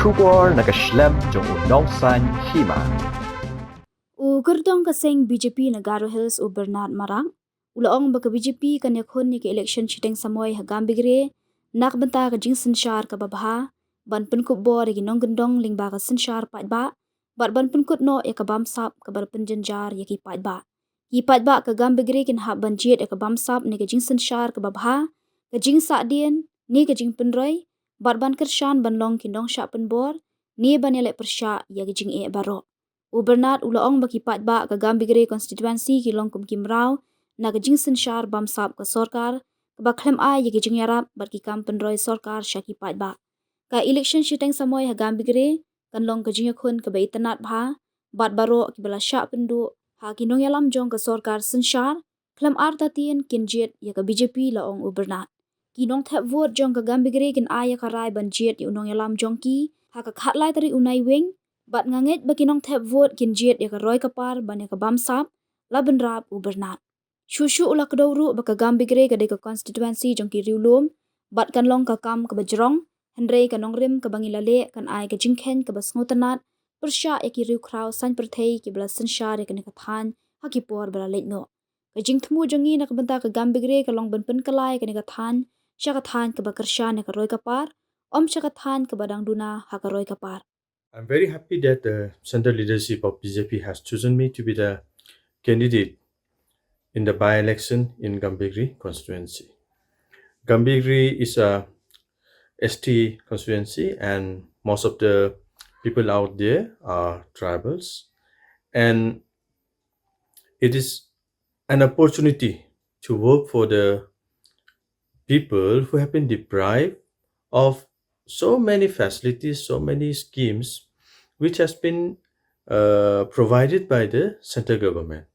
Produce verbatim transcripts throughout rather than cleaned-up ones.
Khubor na ka shlem jong u Nongsaiñ Hima. U kyrtong ka seng B J P na Garo Hills, u Bernard Marak, u la ong ba ka B J P kan ïakhun ïa ka election shiteng samoi ha Gambegre na ka bynta ka jingsynshar kaba bha, ban pynkup bor ïa ki nongkyndong lyngba ka synshar paidbah, bad ban pynkut noh ïa ka bamsap kaba la pynjynjar ïa ki paidbah. Ki paidbah ka Gambegre kin hap ban jied ïa ka bamsap ne ka jingsynshar kaba bha, ka jingsahdien ne ka jingpynroi, bad ban kyrshan ban long ki nongshah pynbor ne ban ïaleh pyrshah ïa ka jingeh baroh. U Bernard u la ong ba ki paidbah ka Gambegre constituency ki long kum ki mraw na ka jingsynshar bamsap ka sorkar kaba khlem ai ïa ki jingïarap bad ki kam pynroi sorkar sha ki paidbah. Ka election shiteng samoi ha Gambegre kan long ka jingïakhun kaba itynnad bha, bad baroh kiba la shah pynduh ha ki nongïalam jong ka sorkar synshar khlem artatien kin jied ïa ka B J P, la ong u Bernard. Ki nongthep vote jong ka Gambegre kin ai ïa ka rai ban jied ïa u nongïalam jong ki ha ka khatlai tarik u Naiwieng, bad nga ngeit ba ki nongthep vote kin jied ïa ka roi ka par ban ïa ka bamsap, la bynrap u Bernard. Shuh shuh u la kdew ruh ba ka Gambegre ka dei ka constituency jong ki riewlum, bad kan long ka kam kaba jrong, hynrei ka nongrim kaba ngi la leh kan ai ka jingkheiñ kaba sngewtynnad pyrshah ïa ki riewkhraw saiñ pyrthei kiba la synshar ïa kane ka thaiñ ha ki por ba la leit noh. Ka jingthmu jong ngi na ka bynta ka Gambegre ka long ban pynkylla ïa kane ka thaiñ sha ka thaiñ kaba kyrshan ïa ka roi ka par, ym sha ka thaiñ kaba dang duna ha ka roi ka par. I'm very happy that the central leadership of B J P has chosen me to be the candidate in the by-election in Gambegre constituency. Gambegre is a S T constituency, and most of the people out there are tribals. And it is an opportunity to work for the people who have been deprived of so many facilities, so many schemes which has been uh, provided by the central government.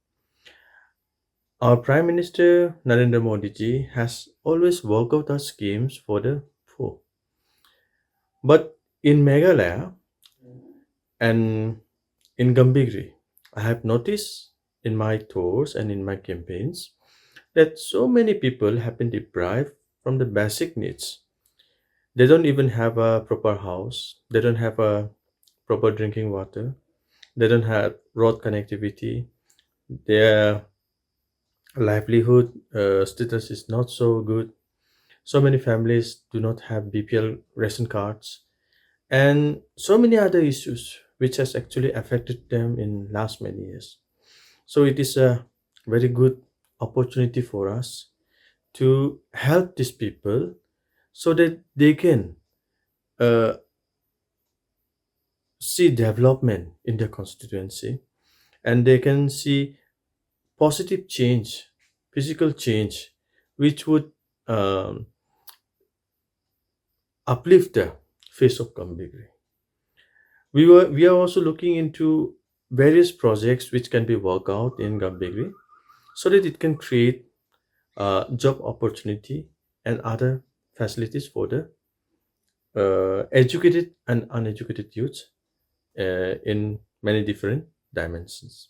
Our Prime Minister Narendra Modi ji has always worked out our schemes for the poor. But in Meghalaya and in Gambegre, I have noticed in my tours and in my campaigns that so many people have been deprived from the basic needs. They don't even have a proper house. They don't have a proper drinking water. They don't have road connectivity. Their livelihood uh, status is not so good. So many families do not have B P L ration cards, and so many other issues which has actually affected them in last many years. So it is a very good opportunity for us to help these people so that they can uh, see development in their constituency, and they can see positive change, physical change, which would um, uplift the face of Gambegre. We were we are also looking into various projects which can be worked out in Gambegre, so that it can create uh, job opportunity and other facilities for the uh, educated and uneducated youths uh, in many different dimensions.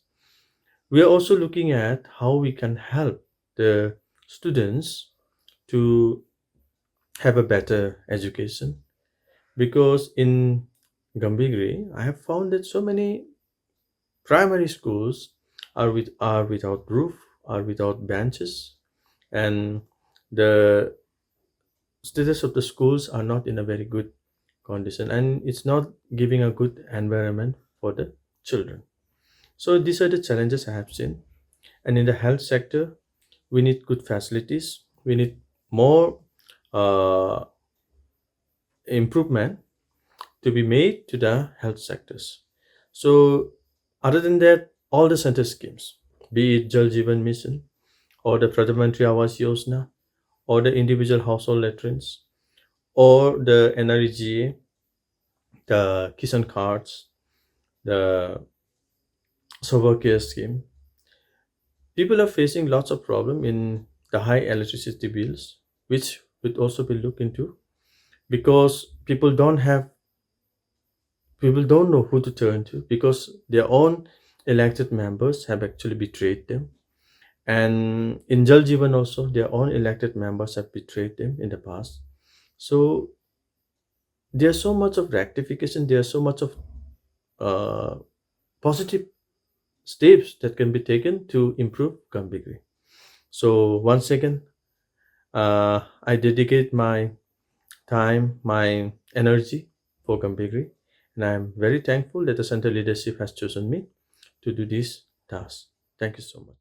We are also looking at how we can help the students to have a better education, because in Gambegre, I have found that so many primary schools are with are without roof, are without benches, and the status of the schools are not in a very good condition, and it's not giving a good environment for the children. So these are the challenges I have seen. And in the health sector, we need good facilities. We need more uh, improvement to be made to the health sectors. So other than that, all the center schemes, be it Jal Jeevan Mission or the Pradhan Mantri Awas Yojana or the individual household latrines or the N R E G A, the Kisan cards, the Sabal Care scheme, people are facing lots of problem in the high electricity bills, which would also be looked into, because people don't have people don't know who to turn to, because their own elected members have actually betrayed them. And in Jal Jeevan also, their own elected members have betrayed them in the past. So there's so much of rectification, there's so much of uh, positive steps that can be taken to improve Gambhir Gre. So once again, uh, I dedicate my time, my energy for Gambhir Gre, and I'm very thankful that the central leadership has chosen me to do this task. Thank you so much.